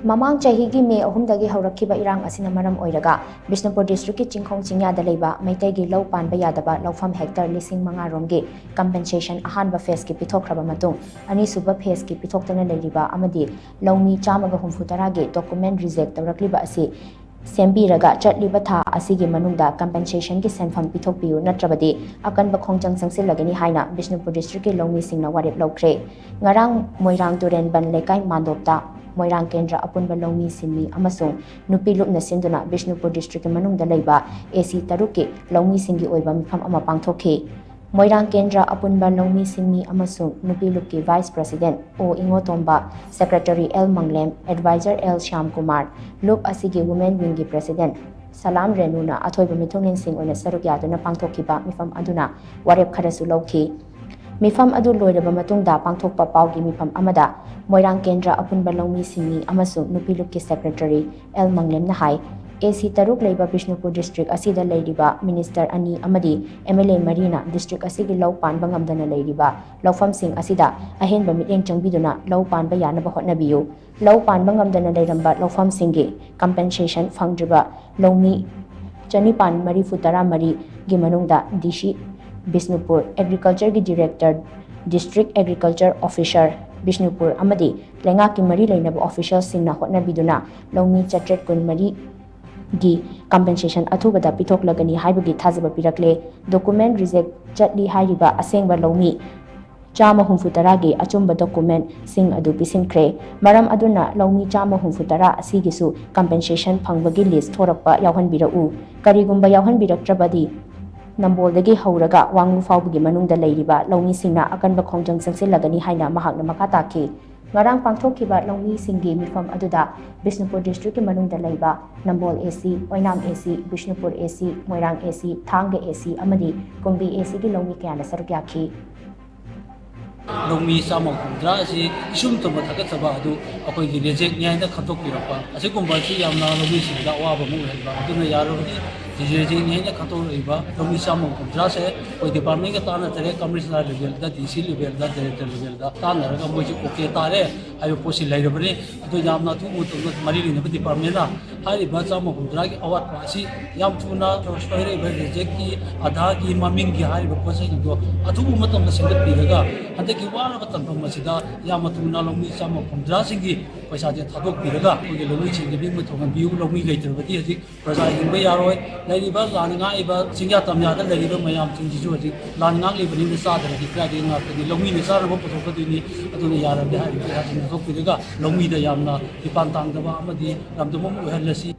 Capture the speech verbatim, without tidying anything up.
ꯃꯃꯥꯡ ꯆꯍꯤꯒꯤ ꯃꯦ ꯑꯍꯨꯝꯗꯒꯤ ꯍꯧꯔꯛꯈꯤꯕ ꯏꯔꯥꯡ ꯑꯁꯤꯅ ꯃꯔꯝ ꯑꯣꯏꯔꯒ ꯕꯤꯁꯅꯨꯄꯨꯔ ꯗꯤꯁꯇ꯭ꯔꯤꯛꯀꯤ ꯆꯤꯡꯈꯣꯡ ꯆꯤꯡꯌꯥꯗ ꯂꯩꯕ ꯃꯩꯇꯩꯒꯤ ꯂꯧ ꯄꯥꯟꯕ ꯌꯥꯗꯕ ꯂꯧꯐꯝ ꯍꯦꯛꯇꯔ ꯂꯤꯁꯤꯡ ꯃꯉꯥ ꯔꯣꯝꯒꯤ ꯀꯝꯄꯦꯟꯁꯦꯁꯟ ꯑꯍꯥꯟꯕ ꯐꯦꯁꯀꯤ ꯄꯤꯊꯣꯛꯈ꯭ꯔꯕ ꯃꯇꯨꯡ, ꯑꯅꯤꯁꯨꯕ ꯐꯦꯁꯀꯤ ꯄꯤꯊꯣꯛꯇꯅ ꯂꯩꯔꯤꯕ ꯑꯃꯗꯤ ꯂꯧꯃꯤ ꯆꯥꯝꯃꯒ ꯍꯨꯝꯐꯨ ꯇꯔꯥꯒꯤ ꯗꯣꯀꯨꯃꯦꯟ ꯔꯤꯖꯦꯛ ꯇꯧꯔꯛꯂꯤꯕ ꯑꯁꯤ ꯁꯦꯝꯕꯤꯔꯒ ꯆꯠꯂꯤꯕ ꯊꯥ ꯑꯁꯤꯒꯤ ꯃꯅꯨꯡꯗ ꯀꯝꯄꯦꯟꯁꯦꯁꯟꯒꯤ ꯁꯦꯟꯐꯝ ꯄꯤꯊꯣꯛꯄꯤꯌꯨ, ꯅꯠꯇ꯭ꯔꯕꯗꯤ ꯑꯀꯟꯕ ꯈꯣꯡꯖꯪ ꯆꯪꯁꯤꯜꯂꯒꯅꯤ ꯍꯥꯏꯅ ꯕꯤꯁꯅꯨꯄꯨꯔ ꯗꯤꯁꯇ꯭ꯔꯤꯛꯀꯤ ꯂꯧꯃꯤꯁꯤꯡꯅ ꯋꯥꯔꯦꯞ ꯂꯧꯈ꯭ꯔꯦ꯫ ꯉꯔꯥꯡ ꯃꯣꯏꯔꯥꯡ ꯇꯨꯔꯦꯟꯕꯟ ꯂꯩꯀꯥꯏ ꯃꯥꯟꯗꯣꯞꯇ ꯃꯣꯏꯔꯥꯡ ꯀꯦꯟꯗ꯭ꯔ ꯑꯄꯨꯟꯕ ꯂꯧꯃꯤ ꯁꯤꯟꯃꯤ ꯑꯃꯁꯨꯡ ꯅꯨꯄꯤ ꯂꯨꯞꯅ ꯁꯤꯟꯗꯨꯅ ꯕꯤꯁꯅꯨꯄꯨꯔ ꯗꯤꯁꯇ꯭ꯔꯤꯛꯀꯤ ꯃꯅꯨꯡꯗ ꯂꯩꯕ ꯑꯦ ꯁꯤ ꯇꯔꯨꯛꯀꯤ ꯂꯧꯃꯤꯁꯤꯡꯒꯤ ꯑꯣꯏꯕ ꯃꯤꯐꯝ ꯑꯃ ꯄꯥꯡꯊꯣꯛꯈꯤ꯫ ꯃꯣꯏꯔꯥꯡ ꯀꯦꯟꯗ꯭ꯔ ꯑꯄꯨꯟꯕ ꯂꯧꯃꯤ ꯁꯤꯟꯃꯤ ꯑꯃꯁꯨꯡ ꯅꯨꯄꯤ ꯂꯨꯞꯀꯤ vice president O Ingotomba, secretary L Manglem, adviser L Shyamkumar, ꯂꯨꯞ ꯑꯁꯤꯒꯤ ꯋꯨꯃꯦꯟ ꯋꯤꯡꯒꯤ ꯄ꯭ꯔꯁꯤꯗꯦꯟꯠ ꯁꯂꯥꯝ ꯔꯦꯅꯨꯅ ꯑꯊꯣꯏꯕ ꯃꯤꯊꯨꯡꯂꯦꯟꯁꯤꯡ ꯑꯣꯏꯅ ꯁꯔꯨꯛ ꯌꯥꯗꯨꯅ ꯄꯥꯡꯊꯣꯛꯈꯤꯕ ꯃꯤꯐꯝ ꯑꯗꯨꯅ ꯋꯥꯔꯦꯞ ꯈꯔꯁꯨ ꯂꯧꯈꯤ꯫ ꯃꯤꯐꯝ ꯑꯗꯨ ꯂꯣꯏꯔꯕ ꯃꯇꯨꯡꯗ ꯄꯥꯡꯊꯣꯛꯄ ꯄꯥꯎꯒꯤ ꯃꯤꯐꯝ ꯑꯃꯗ ꯃꯣꯏꯔꯥꯡ ꯀꯦꯟꯗ꯭ꯔ ꯑꯄꯨꯟꯕ ꯂꯧꯃꯤ ꯁꯤꯟꯃꯤ ꯑꯃꯁꯨꯡ ꯅꯨꯄꯤ ꯂꯨꯞꯀꯤ ꯁꯦꯀ꯭ꯔꯦꯇꯔꯤ ꯑꯦꯜ ꯃꯪꯂꯦꯝꯅ ꯍꯥꯏ, ꯑꯦ ꯁꯤ ꯇꯔꯨꯛ ꯂꯩꯕ ꯕꯤꯁꯅꯨꯄꯨꯔ ꯗꯤꯁꯇ꯭ꯔꯤꯛ ꯑꯁꯤꯗ ꯂꯩꯔꯤꯕ ꯃꯤꯅꯤꯁꯇꯔ ꯑꯅꯤ ꯑꯃꯗꯤ ꯑꯦꯝ ꯑꯦꯜ ꯑꯦ ꯃꯔꯤꯅ ꯗꯤꯁꯇ꯭ꯔꯤꯛ ꯑꯁꯤꯒꯤ ꯂꯧ ꯄꯥꯟꯕ ꯉꯝꯗꯅ ꯂꯩꯔꯤꯕ ꯂꯧꯐꯝꯁꯤꯡ ꯑꯁꯤꯗ ꯑꯍꯦꯟꯕ ꯃꯤꯠꯌꯦꯡ ꯆꯪꯕꯤꯗꯨꯅ ꯂꯧ ꯄꯥꯟꯕ ꯌꯥꯅꯕ ꯍꯣꯠꯅꯕꯤꯌꯨ꯫ ꯂꯧ ꯄꯥꯟꯕ ꯉꯝꯗꯅ ꯂꯩꯔꯝꯕ ꯂꯧꯐꯝꯁꯤꯡꯒꯤ ꯀꯝꯄꯦꯟꯁꯦꯁꯟ ꯐꯪꯗ꯭ꯔꯤꯕ ꯂꯧꯃꯤ ꯆꯅꯤꯄꯥꯟ ꯃꯔꯤꯐꯨ ꯇꯔꯥ ꯃꯔꯤꯒꯤ ꯃꯅꯨꯡꯗ ꯗꯤ ꯁꯤ ꯕꯤꯁꯅꯨꯄꯨꯔ, ꯑꯦꯒ꯭ꯔꯤꯀꯜꯆꯔꯒꯤ director, district agriculture officer Bishnupur ꯑꯃꯗꯤ ꯂꯩꯉꯥꯛꯀꯤ ꯃꯔꯤ ꯂꯩꯅꯕ ꯑꯣꯐꯤꯁꯤꯌꯦꯜꯁꯤꯡꯅ ꯍꯣꯠꯅꯕꯤꯗꯨꯅ ꯂꯧꯃꯤ ꯆꯥꯇ꯭ꯔꯦꯠ ꯀꯨꯟꯃꯔꯤꯒꯤ ꯀꯝꯄꯦꯟꯁꯦꯁꯟ ꯑꯊꯨꯕꯗ ꯄꯤꯊꯣꯛꯂꯒꯅꯤ ꯍꯥꯏꯕꯒꯤ ꯊꯥꯖꯕ ꯄꯤꯔꯛꯂꯦ꯫ ꯗꯣꯀꯨꯃꯦꯟ ꯔꯤꯖꯦꯛ ꯆꯠꯂꯤ ꯍꯥꯏꯔꯤꯕ ꯑꯁꯦꯡꯕ ꯂꯧꯃꯤ ꯆꯥꯝꯃ ꯍꯨꯝꯐꯨ ꯇꯔꯥꯒꯤ ꯑꯆꯨꯝꯕ ꯗꯣꯀꯨꯃꯦꯟꯁꯤꯡ ꯑꯗꯨ ꯄꯤꯁꯤꯟꯈ꯭ꯔꯦ꯫ ꯃꯔꯝ ꯑꯗꯨꯅ ꯂꯧꯃꯤ ꯆꯥꯝꯃ ꯍꯨꯝꯐꯨ ꯇꯔꯥ ꯑꯁꯤꯒꯤꯁꯨ ꯀꯝꯄꯦꯟꯁꯦꯁꯟ ꯐꯪꯕꯒꯤ ꯂꯤꯁ ꯊꯣꯔꯛꯄ ꯌꯥꯎꯍꯟꯕꯤꯔꯛꯎ꯫ ꯀꯔꯤꯒꯨꯝꯕ ꯌꯥꯎꯍꯟꯕꯤꯔꯛꯇ꯭ꯔꯕꯗꯤ ꯅꯝꯕꯣꯜꯗꯒꯤ ꯍꯧꯔꯒ ꯋꯥꯡꯂꯨ ꯐꯥꯎꯕꯒꯤ ꯃꯅꯨꯡꯗ ꯂꯩꯔꯤꯕ ꯂꯧꯃꯤꯁꯤꯡꯅ ꯑꯀꯟꯕ ꯈꯣꯡꯖꯪ ꯆꯪꯁꯤꯜꯂꯒꯅꯤ ꯍꯥꯏꯅ ꯃꯍꯥꯛꯅ ꯃꯈꯥ ꯇꯥꯈꯤ꯫ ꯉꯔꯥꯡ ꯄꯥꯡꯊꯣꯛꯈꯤꯕ ꯂꯧꯃꯤꯁꯤꯡꯒꯤ ꯃꯤꯐꯝ ꯑꯗꯨꯗ ꯕꯤꯁꯅꯨꯄꯨꯔ ꯗꯤꯁꯇ꯭ꯔꯤꯛꯀꯤ ꯃꯅꯨꯡꯗ ꯂꯩꯕ ꯅꯝꯕꯣꯜ ꯑꯦ ꯁꯤ, ꯑꯣꯏꯅꯥꯝ ꯑꯦ ꯁꯤ, ꯕꯤꯁꯅꯨꯄꯨꯔ ꯑꯦ ꯁꯤ, ꯃꯣꯏꯔꯥꯡ ꯑꯦ ꯁꯤ ꯑꯃꯗꯤ ꯀꯨꯝꯕꯤ ꯑꯦ ꯁꯤꯒꯤ ꯂꯧꯃꯤ ꯀꯌꯥꯅ ꯁꯔꯨꯛ ꯌꯥꯈꯤ꯫ ꯂꯧꯃꯤ ꯆꯥꯝꯃ ꯍꯨꯝꯐꯨꯇꯔꯥ ꯑꯁꯤ ꯏꯁꯨꯝ ꯇꯧꯕ ꯊꯥꯒꯠꯆꯕ ꯑꯗꯨ ꯑꯩꯈꯣꯏꯒꯤ ꯔꯤꯖꯦꯛꯅꯤ ꯍꯥꯏꯅ ꯈꯟꯗꯣꯛꯄꯤꯔꯛꯄ ꯑꯁꯤꯒꯨꯝꯕ ꯑꯁꯤ ꯌꯥꯝꯅ ꯂꯧꯃꯤꯁꯤꯡꯗ ꯑꯋꯥꯕ ꯑꯃ ꯑꯣꯏꯍꯟꯕ꯫ ꯑꯗꯨꯅ ꯌꯥꯔꯕꯗꯤ ꯁꯤꯁꯦ ꯍꯧꯖꯤꯛ ꯑꯩꯅ ꯈꯟꯗꯣꯔꯛꯏꯕ ꯂꯧꯃꯤ ꯆꯥꯝꯃ ꯍꯨꯝꯐꯨꯇꯔꯥꯁꯦ ꯑꯩꯈꯣꯏ ꯗꯤꯄꯥꯔꯠꯃꯦꯟꯒ ꯇꯥꯟꯅꯖꯔꯦ, ꯀꯃꯤꯁꯅꯔ ꯂꯦꯚꯦꯜꯗ, ꯗꯤ ꯁꯤ ꯂꯦꯚꯦꯜꯗ, ꯗꯥꯏꯔꯦꯛꯇꯔ ꯂꯦꯚꯦꯜꯗ ꯇꯥꯟꯅꯔꯒ ꯃꯣꯏꯁꯦ ꯑꯣꯀꯦ ꯇꯥꯔꯦ ꯍꯥꯏꯕ ꯄꯣꯠꯁꯤ ꯂꯩꯔꯕꯅꯤ꯫ ꯑꯗꯨ ꯌꯥꯝꯅ ꯑꯊꯨꯕ ꯃꯇꯝꯗ ꯃꯔꯤ ꯂꯩꯅꯕ ꯗꯤꯄꯥꯔꯠꯃꯦꯟꯅ ꯍꯥꯏꯔꯤꯕ ꯆꯥꯝꯃ ꯍꯨꯝꯐꯨꯇꯔꯥꯒꯤ ꯑꯋꯥꯠꯄ ꯑꯁꯤ ꯌꯥꯝ ꯊꯨꯅ ꯁꯣꯏꯔꯛꯏꯕ ꯔꯤꯖꯦꯛꯀꯤ, ꯑꯙꯥꯒꯤ, ꯃꯃꯤꯡꯒꯤ ꯍꯥꯏꯔꯤꯕ ꯄꯣꯠ ꯆꯩꯁꯤꯡꯗꯣ ꯑꯊꯨꯕ ꯃꯇꯝꯗ ꯁꯦꯝꯒꯠꯄꯤꯔꯒ ꯍꯟꯗꯛꯀꯤ ꯋꯥꯔꯕ ꯇꯥꯟꯐꯝ ꯑꯁꯤꯗ ꯌꯥꯝꯅ ꯊꯨꯅ ꯂꯧꯃꯤ ꯆꯥꯝꯃ ꯍꯨꯝꯐꯨꯇꯔꯥꯁꯤꯡꯒꯤ ꯄꯩꯁꯥꯁꯦ ꯊꯥꯗꯣꯛꯄꯤꯔꯒ ꯑꯩꯈꯣꯏꯒꯤ ꯂꯧꯃꯤꯁꯤꯡꯒꯤ ꯅꯤꯡꯕ ꯊꯨꯡꯍꯟꯕꯤꯌꯨ꯫ ꯂꯧꯃꯤ ꯂꯩꯇ꯭ꯔꯕꯗꯤ ꯍꯧꯖꯤꯛ ꯄ꯭ꯔꯖꯥ ꯍꯤꯡꯕ ꯌꯥꯔꯣꯏ꯫ ꯂꯩꯔꯤꯕ ꯂꯥꯟ ꯉꯥꯛꯏꯕ ꯆꯤꯡꯌꯥ ꯇꯝꯌꯥꯗ ꯂꯩꯔꯤꯕ ꯃꯌꯥꯝꯁꯤꯡꯁꯤꯁꯨ ꯍꯧꯖꯤꯛ ꯂꯥꯟ ꯉꯥꯛꯂꯤꯕꯅꯤꯅ ꯆꯥꯗ꯭ꯔꯗꯤ ꯀꯗꯥꯏꯗꯒꯤ ꯉꯥꯛꯀꯅꯤ? ꯂꯧꯃꯤꯅ ꯆꯥꯅꯕ ꯄꯨꯊꯣꯛꯀꯗꯣꯏꯅꯤ꯫ ꯑꯗꯨꯅ ꯌꯥꯔꯕꯗꯤ ꯍꯥꯏꯔꯤꯕ ꯄꯩꯁꯥꯁꯤꯡ ꯂꯧꯊꯣꯛꯄꯤꯔꯒ ꯂꯧꯃꯤꯗ ꯌꯥꯝꯅ ꯃꯤꯄꯥꯟ ꯇꯥꯡꯗꯕ ꯑꯃꯗꯤ ꯂꯝꯗꯝ ꯑꯃ ꯑꯣꯏꯍꯜꯂꯁꯤ꯫